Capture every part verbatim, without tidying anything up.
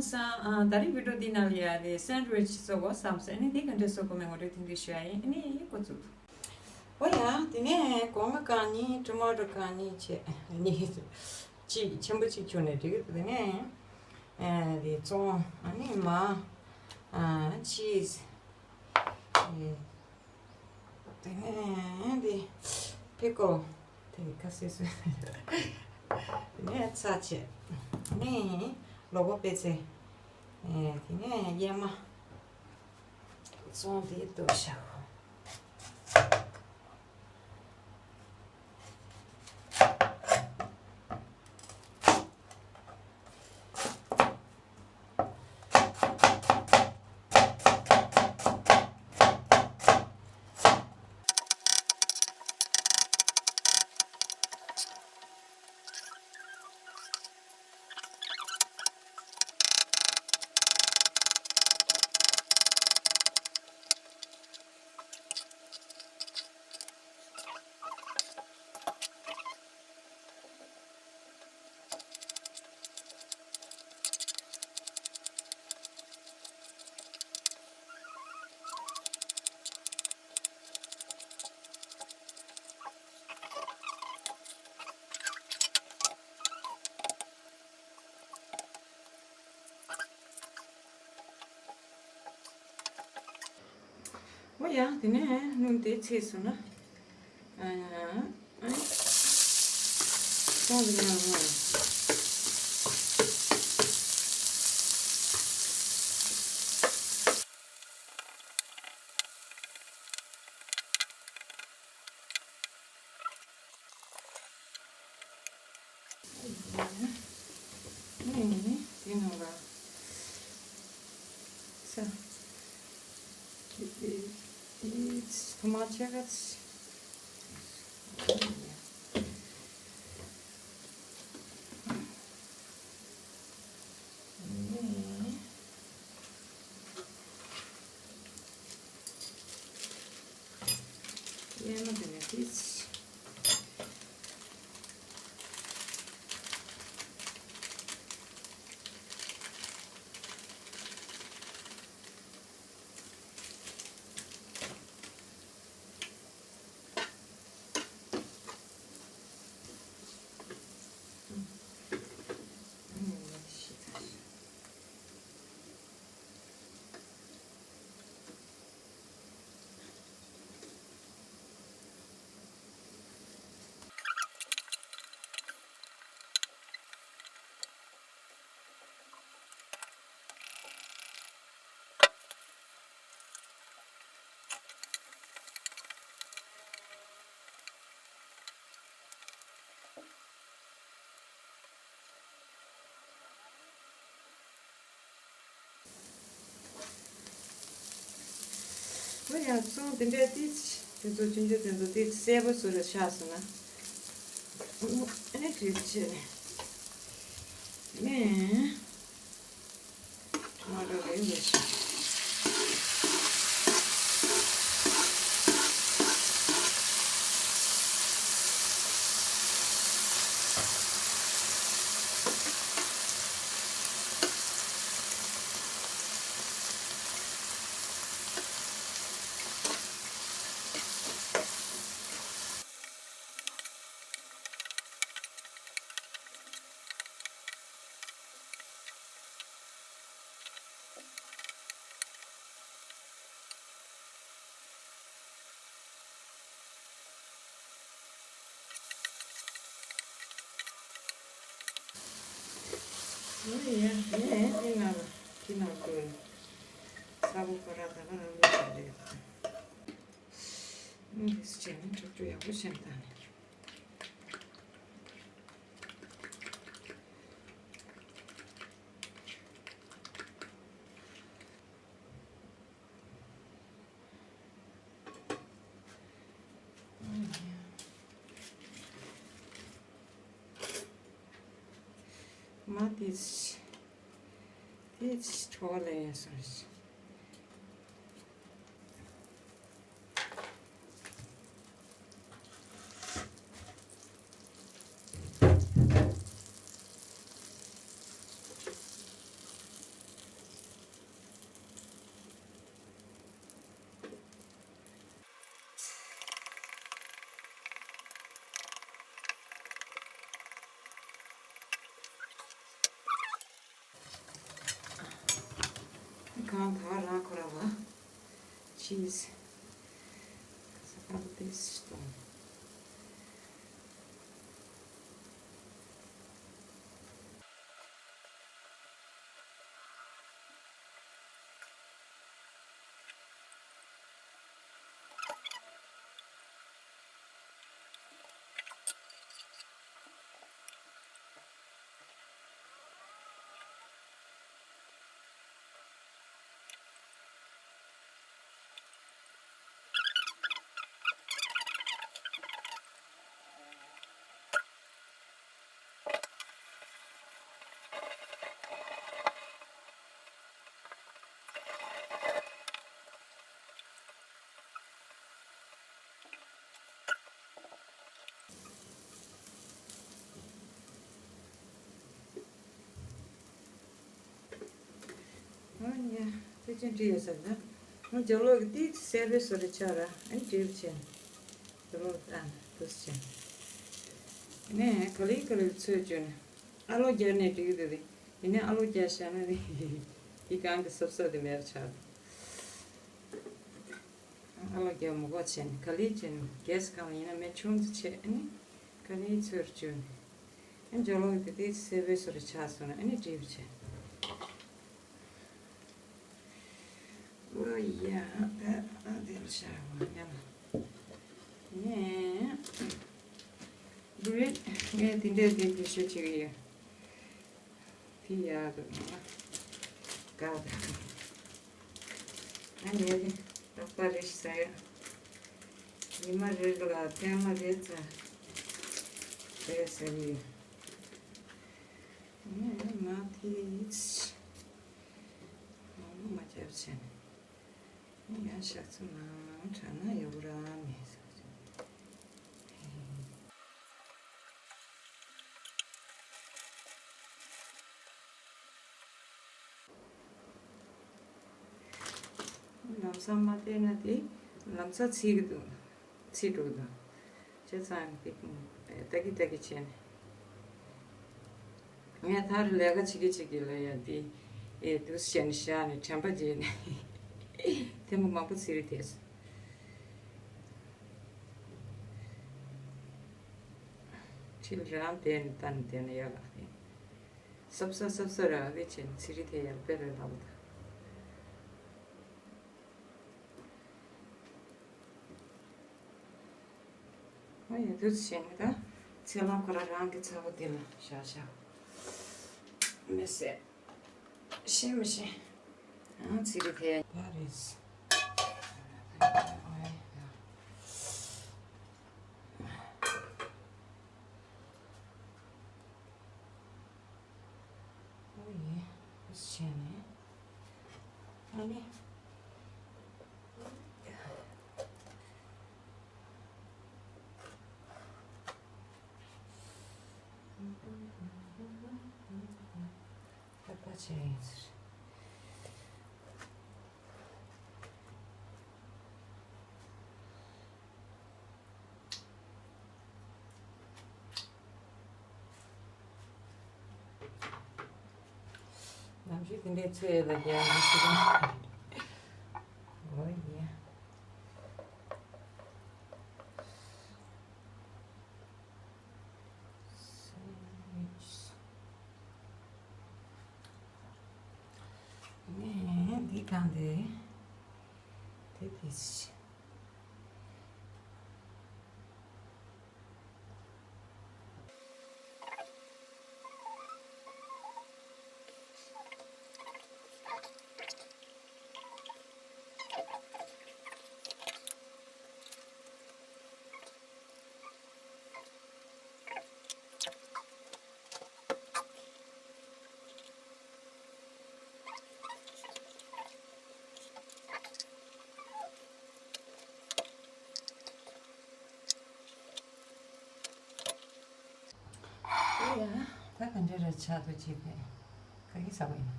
ས་ཨ། ད་རིང་བི་ཌིའོ་འདི་ནང་ལ་ཡ་རེད། སེན་ཌི་ཝིཆ་བཟོ་དགོས་བསམ་སོང་། ཨ་ནི་འདི་ག་འདྲས་བཟོ་དགོས་མིན་ངོ་སྤྲོད་ཐེངས་འདི་ཞུ་ཡ་ཡིན། ཨ་ནི་འགོ་འཛུགས། འོ་ཡ། དེ་ནས་སྒོ་ང་བཀང་ནི། ཊོ་མ་ཊོ་བཀང་ནི་བྱས། ཨ་ནི་གཅིག་ཆེན་པོ་གཅིག་ཁྱོན་ནས་འགྲིག་གི་འདུག་དེ་ནས་ཨ་དེ་བཙོང་། ཨ་ནི་མར། ཨ་ཆིས། ཨེ། དེ་ནས་དེ་ཕི་ཀོ། དེ་ཁ་སེ་སེ། དེ་ནས་ཚྭ་བྱས། ཨ་ནི་ལོག་པ་པེ་ཙེ། ཨེ། དེ་ནས་ཡས་མ། བཙོང་དེ་ལྟོས་ཤག་འོ་ཡ། དེ་ནས་སྣུམ་དེ་ཚོས་སོང་ན། ཨ། ཨ། སོང་དེ་ནས་འོ། ཨེ། དེ་ནང་ལ། ས། ཨེ། ཨེ། ཨེ། ཐོ་མ་ཆེ་ག་ཚི། ཡས་མ་དེ་ནས་ཏིས། འོ་ཡ། ཚོང་དེ་འདྲའི་ཏིས། དེ་ཚོ་ཆུང་ཆུང་དེ་ཚོ་ཏིས་གསལ་པོ་བཟོ་ར་ཆགས་སོང་ན། ཨེ་ཁྲིད་ཆེ་ནས། མ་ར་རེ་ཡོད་ཤག་ཨ་ཡ། ངས་འདི་ནང་ལ་འདི་ནང་བསྐོལ། ས་བོ་ཁོ་ར་ད་ག་རང་ལུས་བྱས་རེད། ཨ་འདི་སུ་བྱས་ནས་ཁྲག་ཁྲུག་ཡག་པོ་བྱས་ནས་བཏང་ནས། མ་དེ་དེ་ཁྲོ་བ་ལ་ཡ་སོང་། ཁང་ད་རང་ཁོ་ར་བ་ཆིས་ས་ཁང་ཏེ་སི་ཏོང་། ཨ་ཉ། དེ་ཅན་བྲིས་ཡོད་ས་ན། ཨ་ཇོ་ལོ་གི་ཏི་སེ་བེ་སོ་རེ་ཆ་ར་ཨ་ནི་བྲིས་བྱས། ཇོ་ལོ་ཨ་དུས་ཆེན། ནས་ག་ལི་ག་ལི་ཚོས་བྱོས་ནས། ཨ་ལོ་རྒྱ་ནས་བྲིས་འདུག་དེ། ཡིན་ནའི་ཨ་ལོ་རྒྱ་བཞག་ན་ནི། དེ་གང་གི་སབ་སབ་དེ་མེར་ཆགས། ཨ་ལོ་རྒྱ་མོ་གོ་ཆེན་ག་ལི་ཆེན་གེས་གང་ཡིན་ན་མེ་ཆུང་ཙི་ཆེ་ཨ་ནི་ག་ལི་ཚོར་བཅུན། ཨ་ཇོ་ལོ་དེ་དེ་སེ་བེ་སོར་ཆགས་སོང་ན་ཨ་ནི་འགྲིབ་ཆེན། ཨོ་ཡ་ཨ་ཨ་དེ་ལ་ཤར་བ་ཡ་ལ་ནས་བྲིད་ངས་དེ་འདྲས་དེ་བེད་སྤྱོད་བྱེད་ཀྱི་ཡོད། དེ་ཡག་གི་མ་དགའ་ད། ཨ་ནི་རྟག་པར་རེ་ཞིག་ཟ་ཡ། ཉི་མ་རེ་ལ་ཐེངས་མ་རེ་ཙམ་རེ་ཟ་གི་ཡོད། ཨ་ནི་མ་དེ་མང་པོ་མ་བརྒྱབ་བྱས་ནས། ཡང་ཞག་ཚི་མང་དྲགས་ན་ཡག་པོ་རང་མེད་ཟེར། ལམ་སང་མ་བལྟས་ན་དེ་ལམ་སང་ཚིག་གི་འདུག་ཚིག་འགྲོ་གི་འདུག་བྱས་ཙང་དེ་ལྟ་གི་ལྟ་གི་བྱས་ནས། ངས་མཐར་ལས་ཀ་བྱེད་ཀྱི་བྱེད་ཀྱི་ལ་ཡ་དེ་ཨེ་དུས་བྱས་ནས་བཞག་ནས་དྲན་པ་བརྗེད་ནས་ཐེངས་མ་མང་པོ་ཚིག་རེ་དེས། ཁྲིལ་རང་དེ་ནས་བལྟ་ནས་བསྡད་ན་ཡག་ག་དེ། སབ་སབ་སབ་སབ་ར་དེ་བྱས་ནས་ཚིག་རེ་དེ་ཡར་དཔེ་རེ་ལབ་པ་དང་། ཨ་ཡ་དུས་བྱས་ནས་ད་ཚེ་ལམ་ཁོ་ར་རང་གི་ཚ་བོ་དེ་ལ་བཞག་བཞག་མི་ཟེར། ཤེས་མི་ཤེས། ཨང་ཚིག་རེ་དེ་ད་རེས། ཨོ་ཡེ། བྱས་ནས། ཨ་ནི། ད་ལྟ་བྱས་ཡིན་ཟེར། ནམ་ཞིག་དེ་འདྲའི་ཚོད་ལ་རྒྱག་མི་སྲིད་པ། འོ་ཡ། ངས་འདི་གང་དེ་དེ་དེ། ཨེ་ཡ། ད་ག་འདྲ་ར་ཆགས་འདུག་ཅེས་པས། ག་གི་ཟ་བ་ཡིན།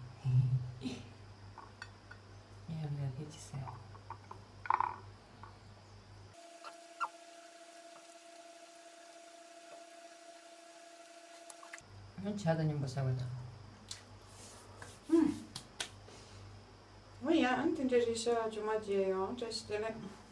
ཡ་ལ་གི་ཅི་ཟེར། ཨ་ཇ་དང་མཉམ་པོ་ཟ་བ་དང་། ཨུམ། ཨོ་ འདྲ་རེད་ཤག་ཇོ་མོ་མཇལ་ཡོང་། བཀྲ་ཤིས་བདེ་ལེགས།